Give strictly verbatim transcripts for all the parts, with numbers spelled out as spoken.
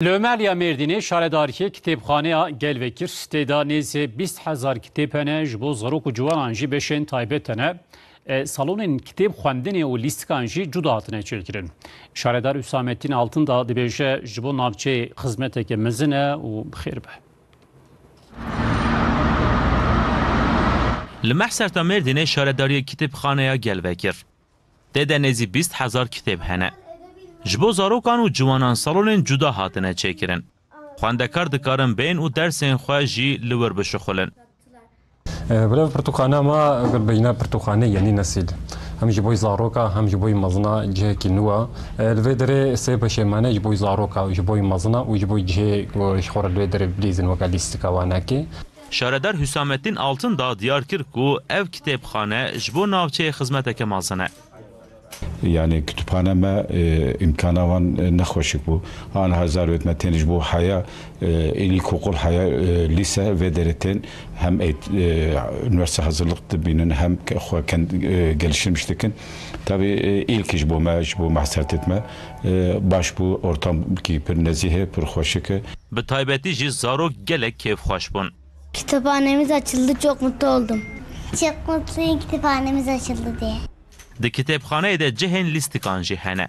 Li Omeliya Mêrdînê şaredariyê kitêbxaneya Gelvekir tê de nêzî bîst hezar kitêb hene, ji bo zarok û ciwanan jî beşên taybet hene. E, salonên kitêb xwendinê û lîstikan jî cuda hatine çêkirin. Şaredar Hüsamettin Altındağ dibêje, ji bo navçeyê xizmeteke mezin e û bi xêr be. Li Mehserta Mêrdînê şaredariyê kitêbxaneya Gelvekir. Tê de nêzî bîst hezar kitêb hene. Ji bo zarokan û ciwanan salonên cuda hatine çêkirin. Xwendekar dikarin bên û dersên xwe jî li wir bişuxulin. Bila pirtûkxana me, eger bêjine pirtûkxane yenî nesîl. Hem ji bo zaroka, hem ji bo mezina cihekî nû e. Li vê derê sê beşê me ne, ji bo zaroka, ji bo mezina û ji bo cihê ku ji xwe re li vê derê bilîzin weke lîstika wanekê. Şaredar Hüsamettin Altındağ diyar kir ku ev kitêbxane ji bo navçeyê xizmeteke mezin e. Yani kütüphane me, e, imkana wan, e, nexweşik bû. An hezar wêt me tên ji bo heya, e, ilkokul heya, e, lise vê derê tên hem eğit-, e, üniversite hazırlık dibînin hem ke-, xwe kend-, e, geliştirmiş dikin. Tabii, e, ilk ji bo me, ji bo mehsertêt me, e, baş bû, ortam ki pir nezîh e, pir xweşik e. Bi taybetî jî zarok gelek kêfxweş bûn. Kütüphanemiz açıldı, çok mutlu oldum. Çok mutluyum kütüphanemiz açıldı diye. Di kitêbxaneyê de cihên lîstikan jî hene.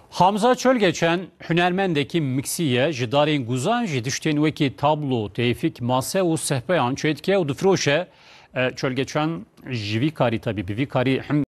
Hamza Çölgeçen hunermendekî miksî ye, ji darên guzan jî tiştên wekî tablo, teyfik, mase û sehpeyan çêdike û difiroşe. E, Çölgeçen ji vî karî, tabî bi vî karî hem